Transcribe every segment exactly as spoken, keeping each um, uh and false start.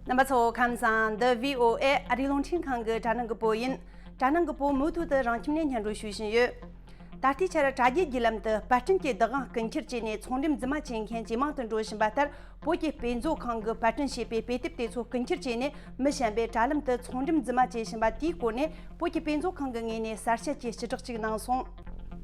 རྣམ་པ་ཚོ་ཁམས་བཟང་། འདི་བྷི་ཨོ་ཨེ་ཨ་རིའི་རླུང་འཕྲིན་ཁང་གི་དྲ་སྣང་གི་པོ་ཡིན། དྲ་སྣང་གི་པོ་མུ་མཐུད་དུ་རང་ཁྱིམ་ནས་སྙན་སྒྲོན་ཞུ་བཞིན་ཡོད། ད་ལྟའི་ཆར་དྲ་རྒྱའི་བརྒྱུད་ལམ་དུ་པར་སྐྲུན་གྱི་བདག་དབང་རྐུ་འཁྱེར་བྱས་ནས་ཚོང་འགྲེམས་རྫུན་མ་བྱེད་མཁན་ཇེ་མང་དུ་འགྲོ་བཞིན་པ་ལྟར། བོད་ཀྱི་དཔེ་མཛོད་ཁང་གི་པར་སྐྲུན་བྱས་པའི་དཔེ་དེབ་དེ་ཚོ་རྐུ་འཁྱེར་བྱས་ནས་མི་གཞན་པས་དྲ་ལམ་དུ་ཚོང་འགྲེམས་རྫུན་མ་བྱེད་བཞིན་པ་དེའི་སྐོར་ནས། བོད་ཀྱི་དཔེ་མཛོད་ཁང་གི་ངོས་ནས་གསལ་བཤད་ཀྱི་སྤྱི་བསྒྲགས་ཅིག་གནང་སོང་།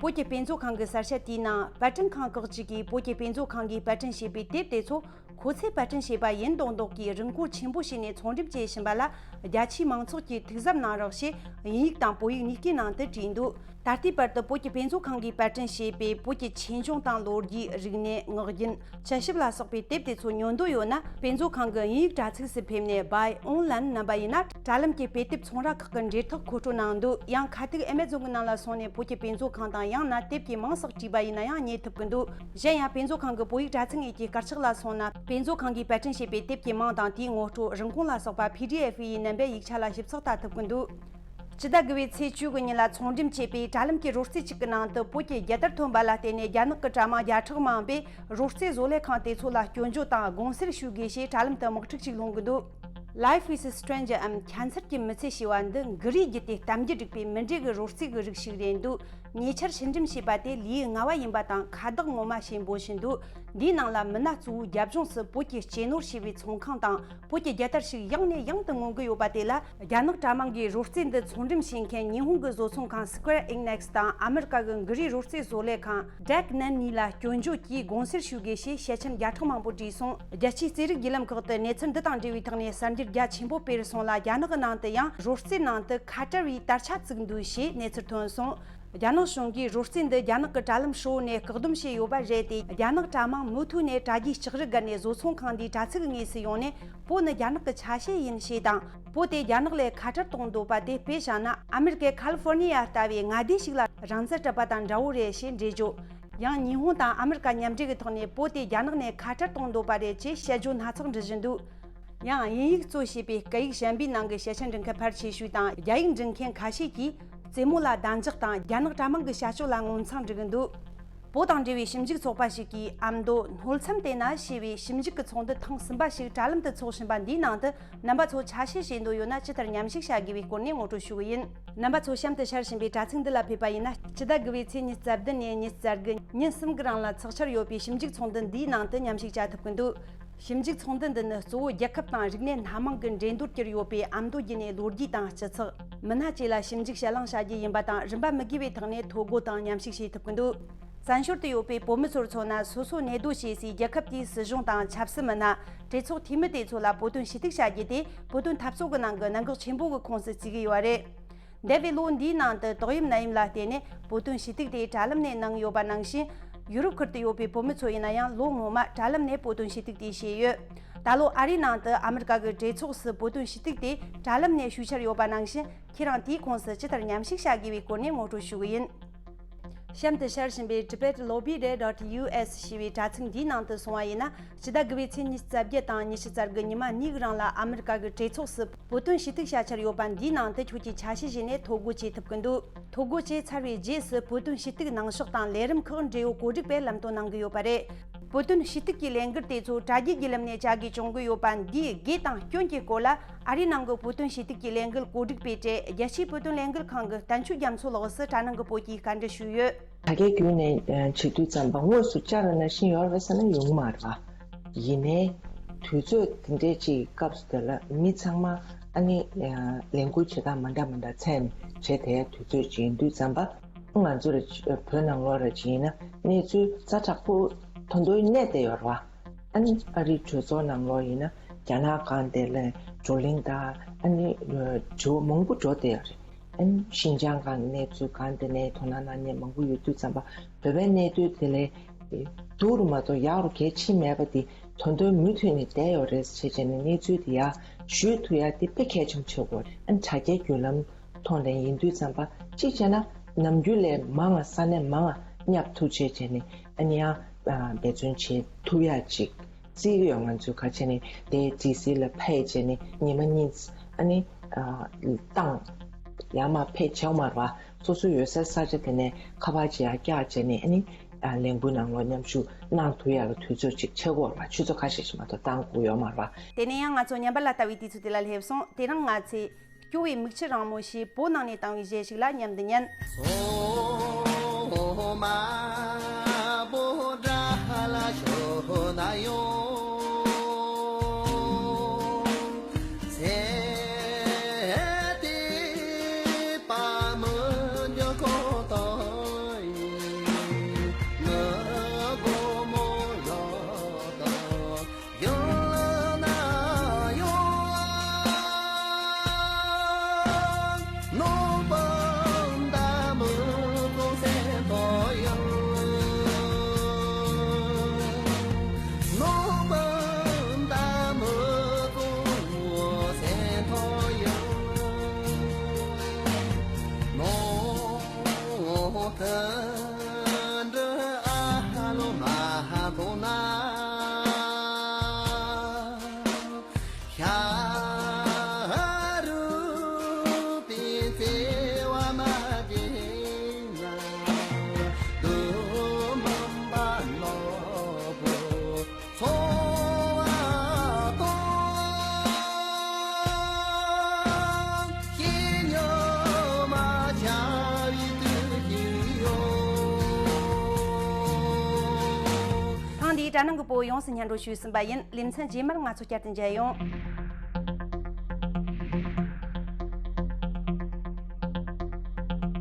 བོད་ཀྱི་དཔེ་མཛོད་ཁང་གི་གསལ་བཤད་དེའི་ནང་། པར་སྐྲུན་ཁང་ཁག་ཅིག་གིས་བོད་ཀྱི་དཔེ་མཛོད་ཁང་གིས་པར་སྐྲུན་བྱས་པའི་དེབ་དེ་ཚོ་ཁོ་ཚོས་པར་སྐྲུན་བྱས་པ་ཡིན་མདོག་མདོག་གིས་རིན་གོང་ཆེན་པོ་བྱས་ནས་ཚོང་འགྲེམས་བྱེད་བཞིན་པ་ལ། རྒྱ་ཆེའི་མང་ཚོགས་ཀྱིས་ཐུགས་གཟབ་གནང་རོགས་ཞེས་དབྱིན་ཡིག་དང་བོད་ཡིག་གཉིས་ཀའི་ནང་དུ་བྲིས་འདུག། ད་ལྟའི་བར་དུ་བོད་ཀྱི་དཔེ་མཛོད་ཁང་གིས་པར་སྐྲུན་བྱས་པའི་བོད་ཀྱི་ཆོས་འབྱུང་དང་ལོ་རྒྱུས། རིག་གནས། ངག་རྒྱུན། དཔྱད་ཞིབ་ལ་སོགས་པའི་དེབ་དེ་ཚོ་ཉོ་འདོད་ཡོད་ན། དཔེ་མཛོད་ཁང་གི་དབྱིན་ཡིག་དྲ་ཚིགས་སུ་ཕེབས་ནས། Buy Online བསྣུན་པ་ཡིན་ན། དྲ་ལམ་གྱི་དཔེ་དེབ་ཚོང་ར་ཁག་གི་འབྲེལ་ཐག་མཁོ་སྤྲོད་གནང་འདུག། ཡང་ཁ་ཐུག་Amazon གི་ནང་ལ་སོང་ནས་བོད་ཀྱི་དཔེ་མཛོད་ཁང་དང་། ཡང་ན་དེབ་ཀྱི་མིང་སོགས་བྲིས་པ་ཡིན་ན་ཡང་རྙེད་ཐུབ་ཀྱི་འདུག། གཞན་ཡང་། དཔེ་མཛོད་ཁང་གི་བོད་ཡིག་དྲ་ཚིགས་ངོས་ཀྱི་དཀར་ཆག་ལ་སོང་ན། དཔེ་མཛོད་ཁང་གིས་པར་སྐྲུན་བྱས་པའི་དེབ་ཀྱི་མིང་དང་། དེའི་ངོ་སྤྲོད། རིན་གོང་ལ་སོགས་པ་PDF ཡི་རྣམ་པའི་ཡིག་ཆ་ལ་ཞིབ་ཚགས་ལྟ་ཐུབ་ཀྱི་འདུག། སྤྱི་ཟླ་དགུ་པའི་ཚེས་བཅུ་དགུ་ཉིན་ལ་ཚོང་འགྲེམས་བྱས་པའི་དྲ་ལམ་གྱི་རོལ་རྩེད་ཅིག་གི་ནང་དུ། བོད་ཀྱི་རྒྱལ་དར་ཐོན་པ་ལ་བརྟེན་ནས། རྒྱ་ནག་གི་དྲ་དམངས་བརྒྱ་ཕྲག་མང་པོས་རོལ་རྩེད་བཟོ་ལས་ཁང་དེ་ཚོ་ལ་སྐྱོན་བརྗོད་དང་དགོངས་སེལ་ཞུ་དགོས་ཞེས་དྲ་ལམ་དུ་དམག་འཁྲུག་ཅིག་སློང་གི་འདུག། Life is Strange འམ་ཁྱད་མཚར་གྱི་མི་ཚེ་ཞེས་པ་འདི་འགུལ་རིས་བརྒྱུད་དེ་གཏམ་རྒྱུད་བསྒྲིགས་པའི་མི་འདྲ་གི་རོལ་རྩེད་ཀྱི་རིགས་ཤིག་རེད་འདུག། ཉེ་ཆར་ཕྱིར་འགྲེམས་བྱས་པ་དེ་ལོས་ཡུན་སྔ་བ་ཡིན་པ་དང་། ཁ་བརྡ་ངོ་མ་ཞེས་འབོད་བཞིན་འདུག། འདིའི་ནང་ལ་མི་སྣ་གཙོ་བོའི་རྒྱབ་ལྗོངས་སུ་བོད་ཀྱི་གཅེས་ནོར་ཞེས་པའི་ཚོང་ཁང་དང་། བོད་ཀྱི་རྒྱལ་དར་ཞིག་ཡང་ནས་ཡང་དུ་མངོན་གྱི་ཡོད་པ་དེ་ལ། རྒྱ་ནག་དྲ་དམངས་ཀྱིས་རོལ་རྩེད་འདི་ཚོང་འགྲེམས་བྱེད་མཁན་ཉི་ཧོང་གི་བཟོ་ཚོང་ཁང་Square Enix དང་། ཨ་མི་རི་ཀ་གི་འགུལ་རིས་རོལ་རྩེད་བཟོ་ལས་ཁང་Deck Nine གཉིས་ལ་སྐྱོན་བརྗོད་ཀྱིས་དགོངས་སེལ་ཞུ་དགོས་ཞེས་ཞལ་ཆེམས་བརྒྱ་ཕྲག་མང་པོ་བྲིས་སོང་། རྒྱལ་སྤྱིའི་རྩེད་རིགས་བརྒྱུད་ལམ་ཁག་ཏུ་གནས་ཚུལ་འདི་དང་འབྲེལ་བའི་ཐོག་ནས་གསར་འགྱུར་རྒྱ་ཆེན་པོ་སྤེལ་སོང་ལ། རྒྱ་ནག་གི་ནང་དུ་ཡང་རོལ་རྩེད་ནང་དུ་ཁ་བྲལ་བའི་དར་ཆ་བཙུགས་འདུག་ཞེས་གནས་ཚུལ་ཐོན་སོང་། རྒྱ་ནག་གཞུང་གིས་རོལ་རྩེད་འདི་རྒྱ་ནག་གི་དྲ་ལམ་ཧྲིལ་བོ་ནས་བཀག་སྡོམ་བྱས་ཡོད་པ་རེད་དེ། རྒྱ་ནག་དྲ་དམངས་མུ་མཐུད་ནས་དྲ་རྒྱའི་ལྕགས་རི་བརྒལ་ནས་བཟོ་ཚོང་ཁང་འདིའི་དྲ་ཚིགས་ངོས་སུ་ཡོང་ནས། བོད་ནི་རྒྱ་ནག་གི་ཆ་ཤས་ཡིན་ཞེས་དང་། བོད་དེ་རྒྱ་ནག་ལས་ཁ་བྲལ་གཏོང་འདོད་པ་དེ། དཔེ་བཞག་ན་ཨ་མི་རི་ཀའི་ཁ་ལི་ཧྥོར་ནི་ཡ་ལྟ་བུའི་མངའ་སྡེ་ཞིག་ལ་རང་བཙན་སྤྲད་པ་དང་འདྲ་བོ་རེད་ཞེས་འགྲེལ་བརྗོད། ཡང་ཉི་ཧོང་དང་ཨ་མི་རི་ཀ་མཉམ་འབྲེལ་གྱི་ཐོག་ནས། བོད་དེ་རྒྱ་ནག་ནས་ཁ་བྲལ་གཏོང་འདོད་པ་རེད་ཅེས་དཔྱད་བརྗོད་སྣ་ཚོགས་འབྲི་བཞིན་འདུག། ཡང་དབྱིན་ཡིག་གཙོ་བྱས་པའི་སྐད་ཡིག་གཞན་པའི་ནང་གི་ཞལ་ཆེམས་འབྲི་མཁན་ཕལ་ཆེ་ཤོས་དང་། རྒྱ་ཡིག་འབྲི་མཁན་ཁ་ཤས་ཀྱིས་རྩེད་མོ་ལ་གདམ་འཇགས་དང་། རྒྱ་ནག་དྲ་དམངས་ཀྱི་བྱ་སྤྱོད་ལ་ངོ་མཚང་འབྲི་གི་འདུག། བོད་དང་འབྲེལ་བའི་ཞིབ་འཇུག་ཚོགས་པ་ཞིག་གིས། ཨ་མདོ་སྣོལ་མཚམས་དེ་ན་ཞེས་པའི་ཞིབ་འཇུག་གི་ཚོགས་འདུ་ཐེངས་གསུམ་པ་ཞིག་དྲ་ལམ་དུ་འཚོགས་བཞིན་པ་འདིའི་ནང་དུ། རྣམ་པ་ཚོ་ཆ་ཤས་བཞེས་འདོད་ཡོད་ན། ཇི་ལྟར་མཉམ་ཞུགས་བྱ་དགོས་པའི་སྐོར་ནས་ངོ་སྤྲོད་ཞུ་གི་ཡིན། རྣམ་པ་ཚོ་གཤམ་དུ་ཤར་བཞིན་པའི་དྲ་ཚིགས་འདི་ལ་ཕེབས་པ་ཡིན་ན། སྤྱི་ཟླ་དགུ་པའི་ཚེས་ཉི་ཤུ་རྩ་བདུན་ནས་ཉི་ཤུ་རྩ་དགུ་ཉིན་གསུམ་གྱི་རིང་ལ་ཚོགས་འཆར་ཡོད་པའི་ཞིབ་འཇུག་ཚོགས་འདུ་འདིའི་ནང་དུ་མཉམ་ཞུགས་བྱ་ཐུབ་ཀྱི་འདུག། ཞིབ་འཇུག་ཚོགས་འདུ་འདི་ནི་གཙོ་བོ་རྒྱལ་ཁབ་དང་རིག་གནས་སྣ་མང་གི་འགྲན་བསྡུར་གྱུར་ཡོད་པའི་ཨ་མདོ་བརྒྱུད་ནས་ལོ་རྒྱུས་དང་སྤྱི་ཚོགས། མི་སྣ་བཅས་ལ་ཞིབ་འཇུག་དཔྱད་གླེང་བྱ་རྒྱུ་ཡིན་པ་དང་། རིམ་པ་མི་དགེ་བའི་ཐོག་ནས་ཐོ་འགོད་དང་མཉམ་ཞུགས་བྱེད་ཐུབ་ཀྱི་འདུག། བཙན་བྱོལ་དུ་ཡོད་པའི་བོད་མི་ཚོར་མཚོན་ན། སོ་སོ་གནས་སྡོད་བྱེད་སའི་རྒྱལ་ཁབ་དེའི་སྲིད་གཞུང་དང་ཆབ་སྲིད་མི་སྣ། གྲོས་ཚོགས་འཐུས་མི་དེ་ཚོ་ལ་བོད་དོན་ཞུ་གཏུག་བྱ་རྒྱུ་དེ། བོད་དོན་འཐབ་རྩོད་ཀྱི་ནང་གི་གནད་འགག་ཆེན་པོ་གི་ཁོངས་སུ་བརྩི་གི་ཡོད་རེད། འདས་པའི་ལོ་འདིའི་ནང་དུ། ཏོག་དབྱིབས་ནད་ཡམས་ལ་བརྟེན་ནས་བོད་དོན་ཞུ་གཏུག་དེ་དྲ་ལམ་ནས་གནང་ཡོད་པ་ནང་བཞིན། ཡུ་རོབ་ཁུལ་དུ་ཡོད་པའི་བོད་མི་ཚོ་ཡིན་ན་ཡང་། ལོ་སྔོན་མ་དྲ་ལམ་ནས་བོད་དོན་ཞུ་གཏུག་དེ་བྱས་ཡོད། ད་ལོ་ཨ་རིའི་ནང་དུ་ཨ་མི་རི་ཀ་གི་གྲོས་ཚོགས་སུ་བོད་དོན་ཞུ་གཏུག་དེ་དྲ་ལམ་ནས་ཞུ་འཆར་ཡོད་པ་ནང་བཞིན། ཁྱེད་རང་དེའི་ཁོངས་སུ་ཇི་ལྟར་མཉམ་ཞུགས་བྱ་དགོས་པའི་སྐོར་ནས་ངོ་སྤྲོད་ཞུ་གི་ཡིན། གཤམ་དུ་ཤར་བཞིན་པའི་Tibet Lobby Day dot U S ཞེས་པའི་དྲ་ཚིགས་འདིའི་ནང་དུ་སོང་བ་ཡིན་ན། སྤྱི་ཟླ་དགུ་པའི་ཚེས་ཉི་ཤུ་རྩ་བརྒྱད་དང་ཉི་ཤུ་རྩ་དགུ་ཉི་མ་གཉིས་ཀྱི་རིང་ལ་ཨ་མི་རི་ཀ་གི་གྲོས་ཚོགས་སུ་བོད་དོན་ཞུ་གཏུག་བྱ་འཆར་ཡོད་པ་འདིའི་ནང་དུ་ཁྱོད་ཀྱིས་ཆ་ཤས་བཞེས་ནས་ཐོ་འགོད་བྱེད་ཐུབ་ཀྱི་འདུག། ཐོ་འགོད་བྱས་ཚར་བའི་རྗེས་སུ་བོད་དོན་ཞུ་གཏུག་གནང་ཕྱོགས་དང་ལས་རིམ་ཁག་འབྲེལ་ཡོད་གོ་སྒྲིག་པས་ལམ་སྟོན་གནང་གི་ཡོད་པ་རེད། བོད་དོན་ཞུ་གཏུག་གི་ལས་འགུལ་དེ་ཚོ་དྲ་རྒྱའི་བརྒྱུད་ལམ་ནས་བྱ་དགོས་བྱུང་གི་ཡོད་པ་འདིའི་དགོས་དང་སྐྱོན་གྱི་སྐོར་ལ། ཨ་རིའི་ནང་གི་བོད་དོན་ཞུ་གཏུག་གི་ལས་འགུལ་གོ་སྒྲིག་པས་སྤྲད། རྒྱལ་སྤྱིའི་བོད་དོན་ལས་འགུལ་ཁང་གི་བསྟན་ཆོས་རྒྱ་མཚོ་ལགས་སུ་དྲ་སྣང་གི་པོ་གིས་བཀའ་འདྲི་ཞུས་ཡོད། དྲ་རྒྱའི་བརྒྱུད་ནས་བྱེད་དུས་ཙམ་པ་དངོས་སུ་བཅར་བ་ནང་བཞིན་ཡོད་རེད་ཟེར་ན་ཡོང་གི་མ་རེད་པ། ཡིན་ནའི་དུས་ཚོད་དེ་འདྲའི་ཅིག་སྐབས་སུ་དེ་ལ་མི་ཚང་མ་ཨ་ནི་ལས་འགུལ་བྱེད་སྟངས་མ་འདྲ་མ་འདྲ་འཚོལ་ནས་བྱེད་བསྡད་ཡ་དུས་ཚོད་ཅིག་ཡིན་དུས་ཙམ་པ། ང་ཚོ་ལ་བོད་ནང་ལོགས་ལ་ཅིག་ཡིན་ན་གནས་ཚུལ་ཛ་དྲག་པོ་ཐོན་ཐོན་གནས་བསྡད་ཡོད་རེད་པ། ཨ་ནི་ཨ་རིའི་གྲོས་ཚོགས་ནང་ལོགས་ཡིན་ན་རྒྱ་ནག་སྒང་དེ་ལ་བགྲོ་གླེང་དང་ཨ་ནི་དྲི་བ་མང་པོ་འགྲོ་བསྡད་ཡོད་རེད། ཨ་ནི་ཤིན་ཅང་སྒང་གནས་ཚུལ་སྒང་དེ་ནས་དོ་སྣང་གནང་མཁན་མང་པོ་ཡོད་དུས་ཙམ་པ། བོད་པའི་གནས་སྡོད་དེ་ལས་སྡུག་རུ་མ་གཏོགས་ཡག་རུ་གལ་ཕྱིན་མེད་པ་དེ་དོན་དོན་མུ་མཐུད་ནས་བསྡད་ཡོད་རེད་ཟེར་བྱས་ནས་གནས་ཚུལ་དེ་ཡར་ཞུ་ཐུབ་ཡ་དེ་དཔེ་གལ་ཆེན་པོ་ཆགས་ཀྱི་ཡོད་རེད། ཨ་ནི་དྲ་རྒྱའི་བརྒྱུད་ལམ་ཐོག་ནས་ཡིན་དུས་ཙམ་པ་གཅིག་བྱས་ན་ནམ་རྒྱུན་ལས་མང་ང་ས་གནས་མང་ང་མཉམ་ཐུག་བྱས་བྱས་ནས་ཨ་ནི་ཡང་འབད་བརྩོན་བྱེད་ཐུབ་ཡ་ཅིག་བརྩི་གི་ཡོད། ང་ཚོས་ག་བྱས་ནས་དེ་ཌི་སི་ལ་ཕེབས་བྱས་ནས་ཉི་མ་གཉིས་ཨ་ནི་བཏང་། ཡར་མར་ཕེབས་བྱས་མ་རེད་པ། སོ་སོ་ཡོད་སའི་ས་ཆ་དེ་ནས་ཁ་པར་ཅིག་ཡར་བཀྱགས་བྱས་ནས་ཨ་ནི་ ཨ་ལས་འགུལ་ནང་ལོགས་མཉམ་ཞུགས་གནང་ཐུབ་ཡག་ལ་དུས་ཚོད་ཅིག་ཆག་གི་ཡོད་རེད་པ། ཆུ་ཚོད་ཁ་ཤས་ཤིག་མ་གཏོགས་བཏང་དགོས་ཡོད་མ་རེད་པ། དེ་ནས་ཡང་ང་ཚོ་ཉམས་པ་ལ་ལྟ་བའི་དུས་ཚོད་དེ་ལ་སླེབས་སོང་། དེ་རིང་ང་ཚོས་སྐྱོ་བའི་མིག་ཆུ་རིང་མོ་ཞེས་བོད་ནང་ནས་བཏང་བའི་གཞས་ཤིག་ལ་མཉམ་དུ་ཉན། ཐེངས་འདིའི་དྲ་ནང་གི་བོད་ཡོངས་སུ་སྙན་སྒྲོན་ཞུས་ཟིན་པ་ཡིན། ལེ་ཚན་རྗེས་མར་ང་ཚོ་བསྐྱར་དུ་མཇལ་ཡོང་།